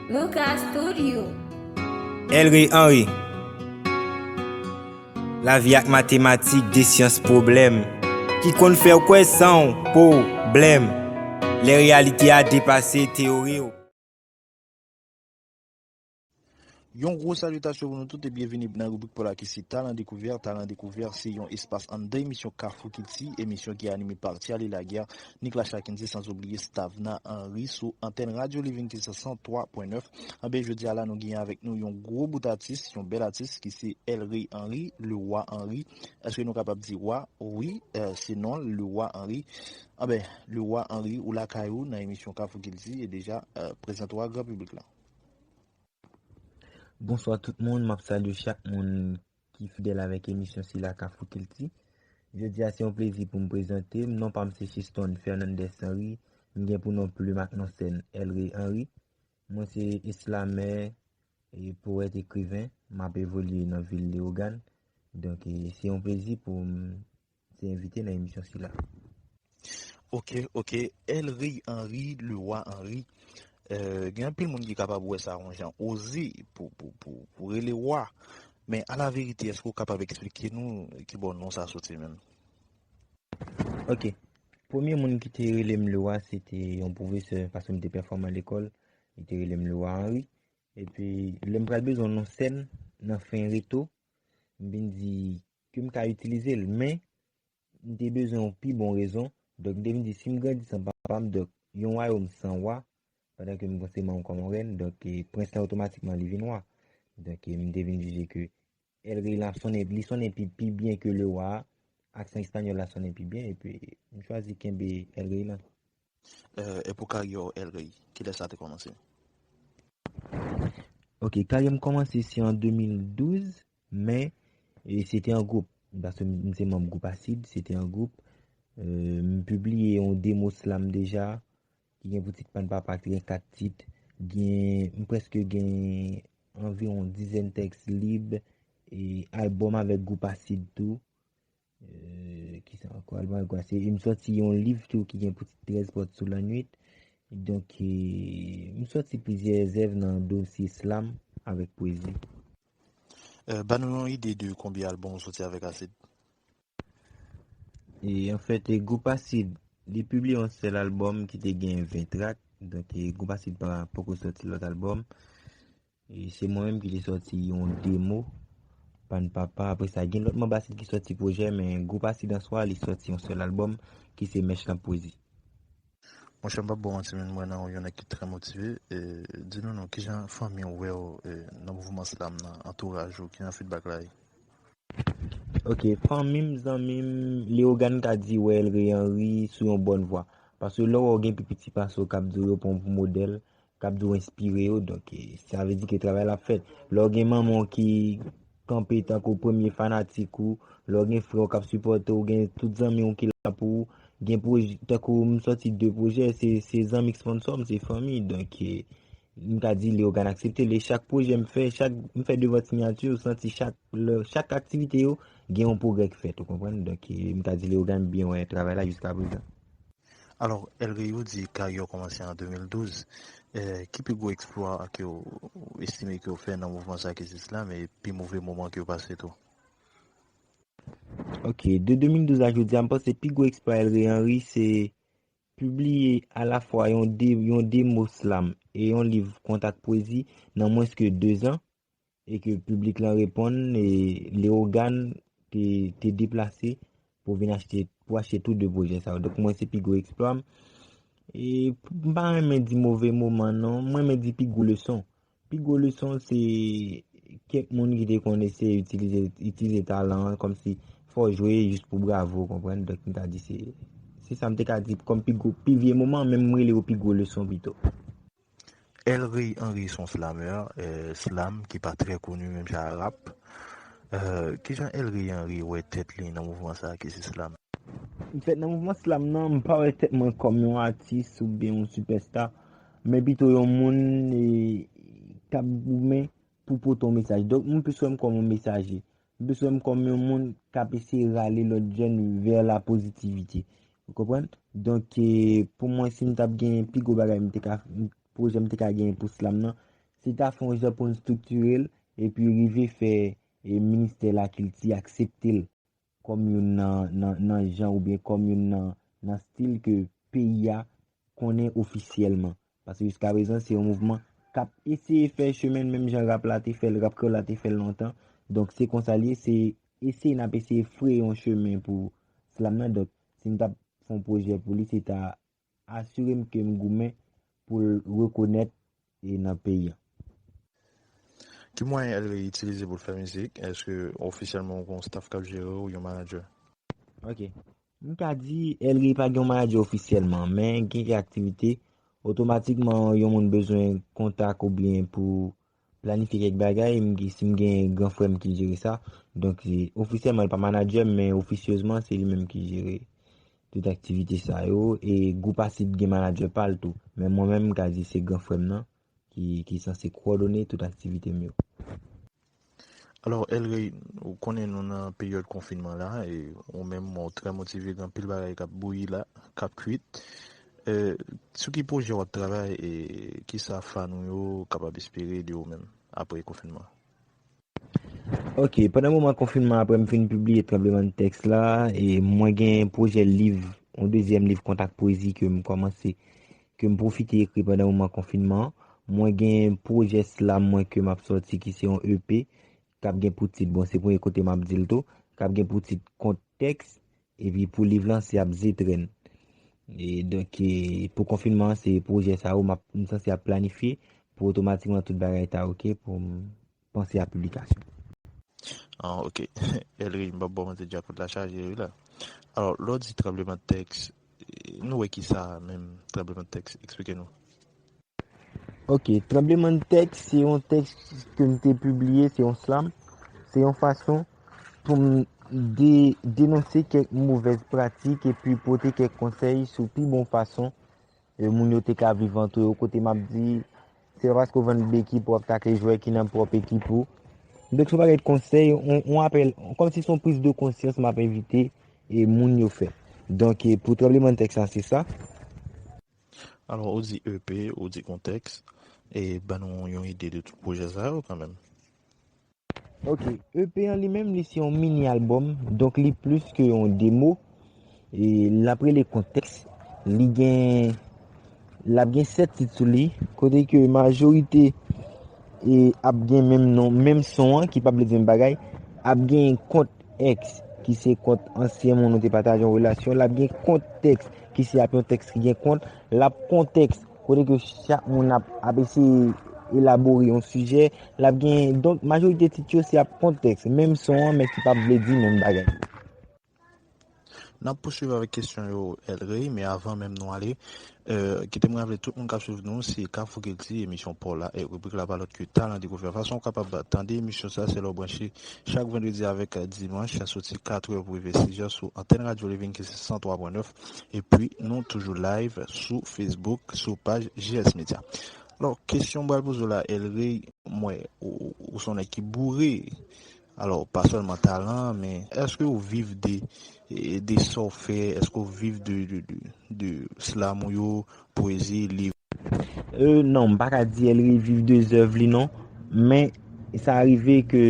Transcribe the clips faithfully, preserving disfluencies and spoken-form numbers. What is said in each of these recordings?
Lucas Studio. Elray Henry. Lavi ak matematik, de syans pwoblèm ki konn fè w kwè san w pwoblèm. Lè reyalite a depase teyori w. Yon gwo salitasyon pou nou tout e byenvini nan ribrik pa w la ki se Talan Dekouvè. Talan Dekouvè se yon espas anndan emisyon Kafou Kilti, emisyon ki anime pa Charly Laguerre, Nick Lachacquenzy, sanzobliye Stavna Henry sou antèn Radyo Living ki se san twa pwen nèf. Anben, jodi a la, nou genyen avèk nou yon gwo bout atis, yon bèl atis ki se Elray Henry, Le Roi Henry. Èske nou kapab di wa? Wi, eh, se non l, Le Roi Henry. Anben, Le Roi Henry, ou lakay ou nan emisyon Kafou Kilti e deja, eh, prezante w a gran piblik la. Bonswa tout moun, m ap salye chak moun ki fidèl avèk emisyon sila Kafou Kilti. Jodi a se yon plezi pou m prezante m. Non pa m se Chiston Fernandez Henry, m gen pou non plim ak non sèn Elray Henry. Mwen se eslamè, e powèt, ekriven, m ap evolye nan vil Leyogàn. Donk, e, se yon plezi pou m te envite nan emisyon sila. Ok, ok. Elray Henry, Le Roi Henry. Eh, gen anpil moun ki kapab wè sa yon jan oze pou, pou, pou, pou rele wa. Men alaverite, èske w kapab eksplike nou ki bò non sa soti menm? Ok. Premye moun ki te rele m Le Roi, se te yon pwofesè, paske m te pèfòman lekòl. Li te rele m Le Roi Henry. Epi, lè m pral bezwen yon non sèn, nan fen reto, m vin di ke m ka itilize l, men m te bezwen yon pi bon rezon. Donk, m te vin di, si m grandi san papa m, donk, yon wayòm san wa, pandan ke m se manm kòm yon rèn, donk, e, prens lan otomatikman li vin wa. Donk, e, m te vin jije ke Elray la sonnen, li sonnen pi, pi byen ke Le Roi a, aksan espanyòl la sonnen pi byen, epi m chwazi kenbe Elray la. Eh, e pou karyè w, Elray, kilè sa te kòmanse? Ok, karyè m kòmanse se an de mil douz, men, e, se te an gwoup. Paske m, m se manm gwoup Asid, se te an gwoup. Eh, m pibliye yon demo slam deja, ki gen pou tit Pann Papa, ki gen kat tit. Gen, m prèske gen anviwon dizèn tèks lib, e albòm avèk gwoup Asid tou. Eh, kisa ankò? Albòm avèk gwoup Asid. E m sòti yon liv tou ki gen pou tit Trèz pòt sou lannwit. Donk, e, m sòti plizyè zèv nan dosye slam avèk pwezi. Eh, ban nou yon ide de konbyen albòm ou soti avèk Asid? E anfèt, e, gwoup Asid, li pibliye yon sèl albòm ki te gen ven trak. Donk, e, gwoup Asid pa, poko sòti lòt albòm. E se mwen menm ki te sòti yon demo, Pann Papa. Apre sa, gen lòt manm Asid ki sòti pwojè, men gwoup Asid an swa, li sòti yon sèl albòm, ki se Mèch Lan Pwezi. Monchè, m p ap ba w manti, men m wè nan ou yon nèg ki trè motive. E, di nou non, kijan fanmi w wè w, e, nan mouvman slam nan, antouraj ou, kijan feedback la ye? Ok, fanmi m, zanmi m, Leyogàn ka di wè Elray Henry sou yon bòn vwa. Paske lè w wè w gen pi piti pase w k ap di w yo pran w pou modèl, k ap di w enspire yo, donk, e, sa vle di ke travay la ap fèt. Lè w gen manman w ki kanpe tankou premye fanatik ou, lè w gen frè w k ap sipòte w, gen tout zanmi w ki la pou ou, gen pwojè, tankou m sòti de pwojè, se, se zanmi k sponsò m, se fanmi, donk, e, m ka di Leyogàn aksepte l, e chak pwojè m fè, chak, m fè devan siyati, ou santi chak, lè, chak aktivite yo, gen yon pwogrè k fèt, ou konprann? Donk, e, m ka di Leyogàn byen wè travay la jiska prezan. Alò, Elray, ou di karyè w kòmanse an de mil douz. Eh, ki pi gwo eksplwa ke w estime ke w fè nan mouvman sa ki se slam, e pi move moman ke w pase tou? Ok, de de mil douz a jodi a, m panse pi gwo eksplwa Elray Henry se pibliye alafwa yon de, yon demo slam e yon liv kont ak pwezi nan mwens ke de zan, e ke piblik lan reponn, e Leyogàn te, te deplase pou vin achte, pou achte tou de pwojè sa yo. Donk, mwen se pi gwo eksplwa m. E m pa renmen di move moman non, mwen renmen di pi gwo leson. Pi gwo leson se kèk moun ki te konn eseye itilize, itilize talan an kòmsi fò w jwe jis pou bravo, konprann? Donk, m ta di se, se sa m te ka di kòm pi gwo, pi vye moman, men m rele yo pi gwo leson pito. Elray Henry se yon slamè, eh, slam ki pa trè koni menm jan a rap. Eh, kijan Elray Henry wè tèt li nan mouvman sa ki se slam? Anfèt, nan mouvman slam nan, m pa wè tèt mwen kòm yon atis oubyen yon sipèsta, men pito yon moun, e, k ap goumen pou pote yon mesaj. Donk, m plis wè m kòm yon mesaje. M plis wè m kòm yon moun k ap eseye rale lòt jèn vè la pozitivite. Ou konprann? Donk, e, pou mwen, si m t ap gen pi gwo bagay m te ka, pwojè m te ka genyen pou slam nan, se ta fè yon jan pou n estriktire l, epi rive fè e ministè lakilti aksepte l kòm youn nan, nan, nan jan oubyen kòm youn nan, nan stil ke peyi a konnen ofisyèlman. Paske jiskaprezan, se yon mouvman k ap eseye fè chemen l menm jan rap la te fè l, rap kreyòl la te fè l lontan. Donk, se konsa l ye, se eseye n ap eseye freye yon chemen pou slam nan. Donk, si m t ap fè yon pwojè pou li, se ta asire m ke m goumen pou l rekonèt e nan peyi a. Ki mwayen Elrey itilize pou l fè mizik? Èske ofisyèlman ou gen yon staff k ap jere w, yon manadjè? Ok. M ka di Elrey pa gen yon manadjè ofisyèlman, men gen kèk aktivite, otomatikman yon moun bezwen kontak oubyen pou planifye kèk bagay, m gen, si m gen gran frè m ki jere sa. Donk, e, ofisyèlman, li pa manadjè m, men ofisyezman, se li menm ki jere tout aktivite sa yo. E gwoup Asid gen manadjè pa l tou. Men mwen menm, m ka di se gran frè m nan ki, ki sanse kwòdone tout aktivite m yo. Alò, Elrey, ou konnen nou nan peryòd konfinman la, e ou menm, ou trè motive, gen anpil bagay k ap bouyi la, k ap kwit. E, sou ki pwojè w ap travay e kisa fan ou yo kapab espere de ou menm apre konfinman? Ok, pandan moman konfinman, apre m fin pibliye Tranblemanntèks la, e mwen gen pwojè liv, yon dezyèm liv kontak pwezi ke m kòmanse, ke m pwofite ekri pandan moman konfinman an. Mwen gen pwojè slam mwen ke m ap sòti ki se yon E P, k ap gen pou tit, bon, se premye kote m ap di l tou, k ap gen pou tit Kont Tèks, epi pou liv lan se ap Zetrenn. E donk, e, pou konfinman an, se pwojè sa yo m ap, m sanse ap planifye pou otomatikman tout bagay ta oke pou m panse a piblikasyon. Ah, ok. Elrey, m p ap ba w manti, djakout la chaje wi la. Alò, lè w di Tranblemanntèks, nou wè kisa menm Tranblemanntèks? Eksplike nou. Ok, Tranblemanntèks se yon tèks ke m te pibliye, se yon slam, se yon fason pou m de, denonse kèk movèz pratik epi pote kèk konsèy sou pi bon fason e moun yo te ka viv antre yo, kote m ap di, se pa paske w vann beki pou w ap takle jwè ki nan pwòp ekip ou. Donk, se yon bagay de konsèy, yon, yon apèl, kòmsi se yon priz de konsyans m ap envite e moun yo fè. Donk, e pou Tranblemanntèks la, se sa. Alò, ou di E P, ou di Kont Tèks, e ban nou yon ide de tout pwojè sa yo kanmenm. Ok, E P an li menm, li se yon mini albòm, donk li plis ke yon demo. E l ap rele Kont Tèks. Li gen, l ap gen sèt tit sou li, kote ke majorite e ap gen menm non, menm son an, ki pa vle di menm bagay, ap gen Kont Èks, ki se kont ansyen moun ou te pataje yon relasyon, l ap gen Kont Tèks, ki se ap yon tèks ki gen kont, l ap Kont Tèks, kote ke chak moun ap, ap eseye elabore yon sijè, l ap gen, donk, majorite tit yo se ap Kont Tèks, menm son an, men ki p ap vle di menm bagay. N ap pouswiv avèk kesyon yo, Elrey, men avan menm nou ale, e, kite mwen raple tout moun k ap swiv nou, se Kafou Kilti, emisyon pa w la, e ribrik la pa lòt ke Talan Dekouvè. Fason w kapab tande emisyon sa, se lè w branche chak vandredi avèk dimanch, soti katrè pou rive sizè sou antèn Radyo Living ki se san twa pwen nèf. Epi, nou toujou live sou Facebook, sou paj J S Media. Alò, kesyon m pral poze w la, Elrey, m wè ou, ou se yon nèg ki boure. Alò, pa sèlman talan, men èske w viv de, de sa w fè? Èske w viv de, de, de, de slam ou yo, pwezi, liv? E, non, m pa ka di Elrey viv de zèv li non, men sa rive ke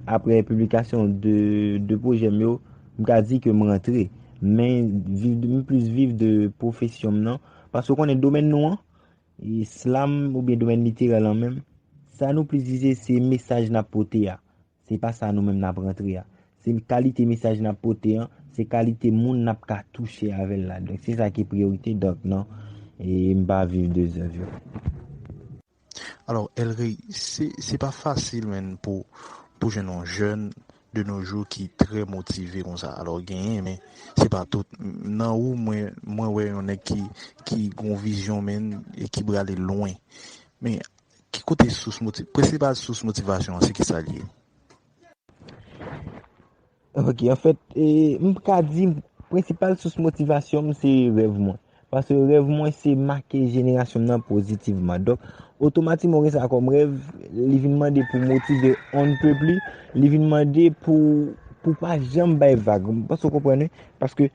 apre piblikasyon de, de pwojè m yo, m ka di ke m rantre. Men viv, m plis viv de pwofesyon m nan, paske w konnen domèn nou an, e slam oubyen domèn literè lan menm, sa nou plis vize se mesaj n ap pote a. Se pa sa nou menm n ap rantre a. Se kalite mesaj n ap pote an, se kalite moun n ap ka touche avè l la. Donk, se sa ki priyorite. Donk, non, e m pa viv de zèv yo. Alò, Elrey, se, se pa fasil, menn, pou, pou jwenn yon jèn de nos jours ki trè motive konsa. Alò, genyen, men se pa tout. Nan ou, mwen, mwen wè yon nèg ki, ki gon vizyon, menn, e ki prale lwen. Men, ki kote sous moti-, prensipal sous motivasyon an, se kisa l ye? Ok, anfèt, e, m ka di, prensipal sous motivasyon m, se rèv mwen. Paske rèv mwen, se make jenerasyon m nan pozitivman. Donk, otomatikman, ou gen sa kòm rèv, li vin mande pou motive on pèp li, li vin mande pou, pou pa janm bay vag. M panse w konprann, wi. Paske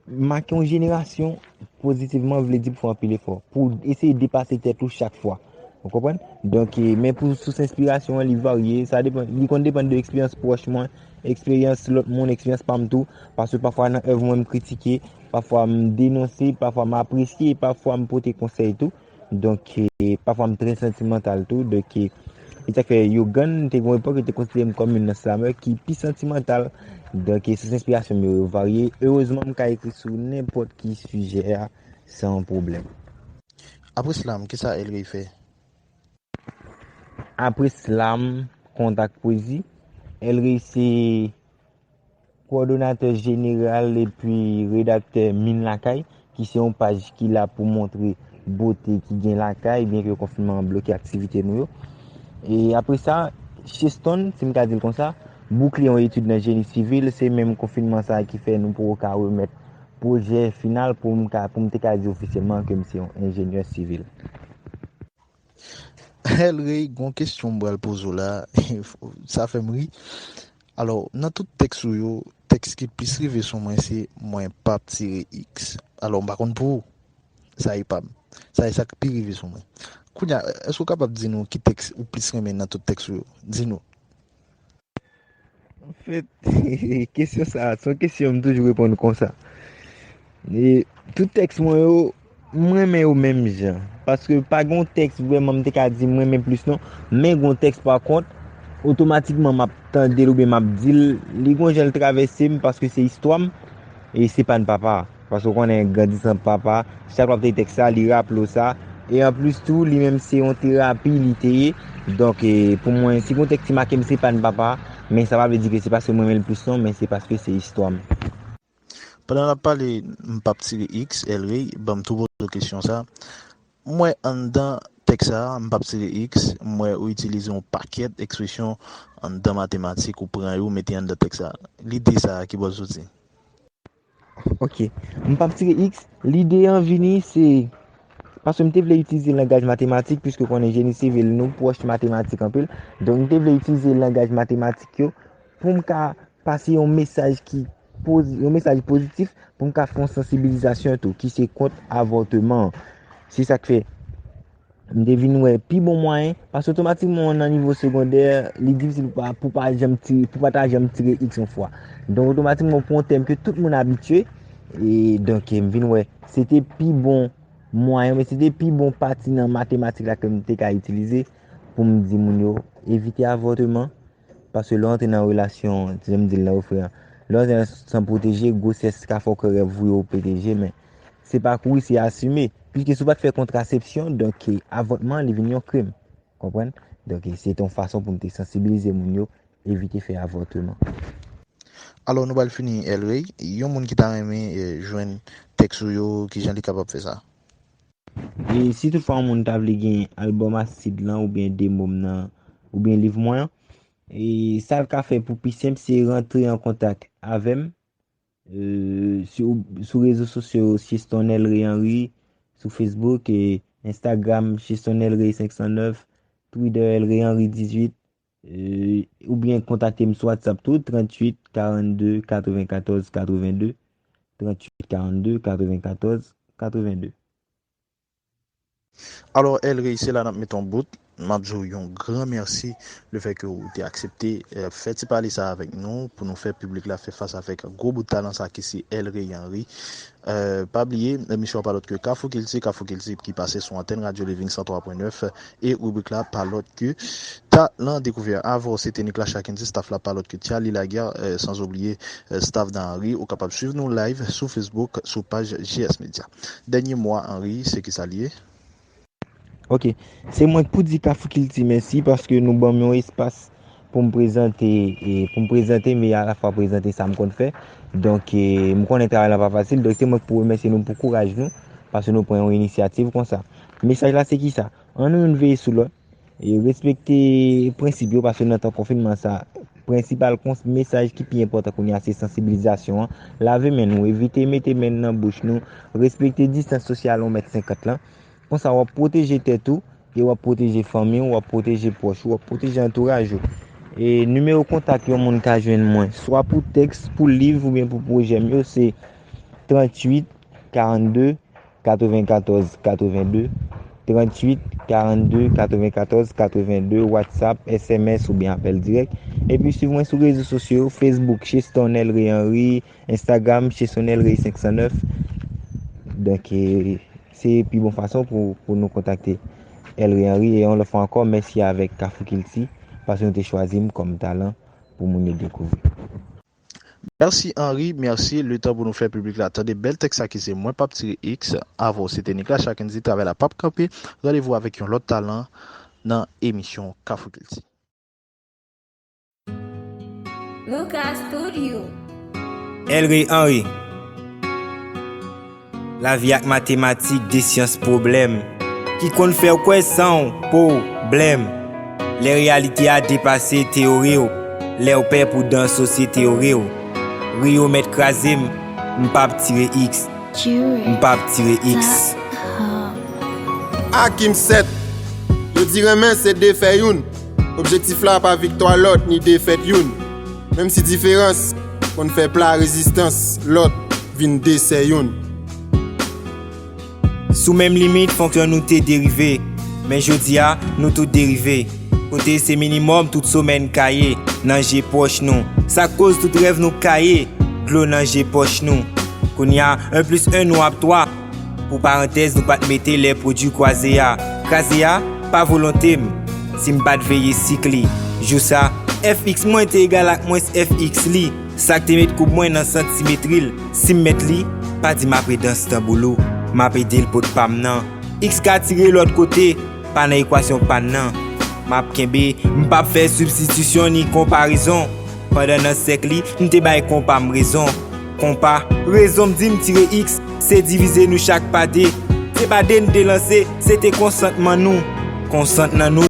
make yon jenerasyon pozitivman vle di pou fè anpil efò, pou eseye depase tèt ou chak fwa. Ou konprann? Donk, e, men pou sous enspirasyon an, li varye. Sa depann, li konn depann de eksperyans pwòch mwen, eksperyans lòt moun, eksperyans pa m tou. Paske pafwa nan èv mwen, m kritike, pafwa m denonse, pafwa m apresye, pafwa m pote konsèy tou. Donk, e, pafwa m trè santimantal tou. Donk, e, e sa k fè Yogann te gon epòk, yo te konsidere m kòm youn nan slamè ki pi santimantal. Donk, e, sous enspirasyon m yo, yo varye. Erezman, m ka ekri sou nenpòt ki sijè a san pwoblèm. Apre slam, kisa Elrey fè? Apre slam, kontak pwezi, Elrey se kowòdonatè jeneral epi redaktè Min Lakay, ki se yon paj ki la pou montre bote ki gen lakay, byenke konfinman an bloke aktivite nou yo. E apre sa, Cheston, si m ka di l konsa, boukle yon etid nan jeni sivil, se menm konfinman sa a ki fè nou poko ka remèt pwojè final pou m ka, pou m te ka di ofisyèlman ke m se yon enjenyè sivil. Elrey, gon kesyon m pral poze w la, sa fè m ri. Alò, nan tout tèks ou yo, tèks ki plis rive sou mwen se "Mwen p ap tire X". Alò, m pa konn pou ou, sa e pa m. Sa e sa k pi rive sou mwen. Kounye a, èske w kapab di nou ki tèks ou plis renmen nan tout tèks ou yo? Di nou. Anfèt, kesyon sa a, se yon kesyon m toujou reponn konsa. E tout tèks mwen yo, m renmen yo menm jan. Paske pa gen yon tèks vrèman m te ka di m renmen plis non. Men gen yon tèks pa kont, otomatikman m ap tande l oubyen m ap di l, li gen yon jan l travèse m paske se istwa m e se pa n papa. Paske w konnen, grandi san papa, chak lè w ap tande tèks sa, li raple w sa. E anplis tou, li menm se yon terapi li te ye. Donk, e, pou mwen, si gen yon tèks ki make m, se pa n papa, men sa pa vle di ke se paske mwen renmen l plis non, men se paske se istwa m. Pandan n ap pale, m p ap tire X, Elrey, ban m tou poze w kesyon sa. M wè anndan tèks sa, m p ap tire X, m wè ou itilize yon pakèt ekspresyon anndan matematik, ou pran yo, ou mete anndan tèks sa. Lide sa a, ki bò l soti? Ok. M p ap tire X. Lide an vini, se paske m te vle itilize langaj matematik, piske konnen jeni sivil, nou pwòch matematik anpil. Donk, m te vle itilize langaj matematik yo pou m ka pase yon mesaj ki pozi-, yon mesaj pozitif, pou m ka fè yon sansibilizasyon tou, ki se kont avòtman an. Se sa k fè m te vin wè pi bon mwayen, paske otomatikman nan nivo segondè, li difisil pou pa, pou pa janm tire, pou pa ta janm tire X yon fwa. Donk, otomatikman, pou yon tèm ke tout moun abitye, e donk, m vin wè, se te pi bon mwayen, men se te pi bon pati nan matematik la ke m te ka itilize pou m di moun yo, evite avòtman, paske lè w antre nan relasyon, jan m di l la, wi frè, lè w antre nan san pwoteje, gwosès ka fè w kwè rèv ou yo pete je, men se pa kouri, se asime. Piske si w pa t fè kontrasepsyon, donk, avòtman, li vin yon krim. Konprann? Donk, se te yon fason pou m te sansibilize moun yo, evite fè avòtman. Alò, nou pral fini, Elrey. Yon moun ki ta renmen, eh, jwenn tèks ou yo, kijan li kapab fè sa? E si toutfwa yon moun ta vle gen albòm Asid lan, oubyen demo m nan, oubyen liv mwen an, e sa l ka fè pou pi senp, se rantre an kontak avè m, e, sou, sou rezo sosyo yo, Cheston Elrey Henry, sou Facebook, e Instagram, Cheston Elrey senk san nèf, Twitter Elrey Henry dizuit, e, oubyen kontakte m sou WhatsApp tou, tranntuit karannde katrevenkatòz katrevenndde, tranntuit karannde katrevenkatòz katrevenndde. Alò, Elrey, se la n ap mete yon bout. M ap di w yon gran mèsi lefètke w te aksepte, eh, fè ti pale sa avèk nou, pou nou fè piblik la fè fas avèk gwo bout talan sa ki se Elrey Henry. Eh, pa bliye, emisyon an pa lòt ke Kafou Kilti, Kafou Kilti ki pase sou antèn Radyo Living san twa pwen nèf e ribrik la pa lòt ke Talan Dekouvè. Avè w, se te Nick Lachacun, staff la pa lòt ke Charly Laguerre, eh, sans oublier, eh, staff Dan Henry. Ou kapab swiv nou live sou Facebook, sou paj J S Media. Dènye mo a Henry, se ki sa l ye? Ok. Se mwen k pou di Kafou Kilti mèsi paske nou ban m yon espas pou m prezante, e, pou m prezante m e alafwa prezante sa m konn fè. Donk, e, m konnen travay la pa fasil. Donk, se mwen k pou remèsye nou pou kouraj nou paske nou pran yon inisyativ konsa. Mesaj la se kisa? Ann nou youn veye sou lòt. E respekte prensip yo, paske nan tan konfinman sa, prensipal kons-, mesaj ki pi enpòtan kounye a se sansibilizasyon an. Lave men nou, evite mete men n nan bouch nou, respekte distans sosyal yon mèt senkant lan. Konsa, w ap pwoteje tèt ou, e w ap pwoteje fanmi w, w ap pwoteje pwòch ou, w ap pwoteje antouraj ou. E nimewo kontak yon moun ka jwenn mwen, swa pou tèks, pou liv oubyen pou pwojè m yo, se tranntuit karannde katrevenkatòz katrevenndde, Tranntuit karannde katrevenkatòz katrevenndez, WhatsApp, S M S oubyen apèl dirèk. Epi swiv mwen sou rezo sosyo yo, Facebook, Cheston Elray Henry, Instagram, Cheston Elray senk san nèf. Donk, e, se pi bon fason pou, pou nou kontakte Elray Henry. E yon lòt fwa ankò, mèsi avèk Kafou Kilti, paske nou te chwazi m kòm talan pou moun yo dekouvri. Mèsi Henry, mèsi. Letan pou nou fè piblik la tande bèl tèks sa ki se Mwen p ap tire X. Avè w se te Nicolas Chakendy, travay la p ap kanpe. Randevou avèk yon lòt talan nan emisyon Kafou Kilti. Lucas Studio. Elray Henry. Lavi ak matematik, de syans pwoblèm ki konn fè w kwè san w pwoblèm. Lè reyalite a depase teyori w, lè w pè pou dan sosyete yo ri w. Ri yo mèt kraze m, m p ap tire X. M p ap tire X. Akim sèt. Yo di renmen se de fè youn. Objektif la pa viktwa lòt ni defèt youn. Menm si diferans konn fè pla rezistans lòt vin desè youn. Sou menm limit fonksyon nou te derive. Men jodi a, nou tout derive. Kote se minimòm tout somè n ka ye nan je pwòch nou. Sa k koz tout rèv nou kaye, dlo nan je pòch nou. Kounye a, en plis en nou ap twa. Pou parantèz, nou pa t mete lè pwodui kwaze a. Kraze a, pa volonte m. Si m pa t veye sik li. Jou sa, F X mwen te egal ak mwens F X li. Sa k te met koub mwen nan santimetri l. Si m mèt li, pa di m ap redans tanbou lou. M ap ede l pot pa m nan. X ka tire lòt kote, pa nan ekwasyon pa n nan. M ap kenbe, m p ap fè sibstitisyon ni konparezon. Pandan nan sèk li, m te bay konpa m rezon. Konpa, rezon m di m tire X, se divize nou chak pa de. Se pa de n te lanse, se te konsantman nou. Konsantman nou.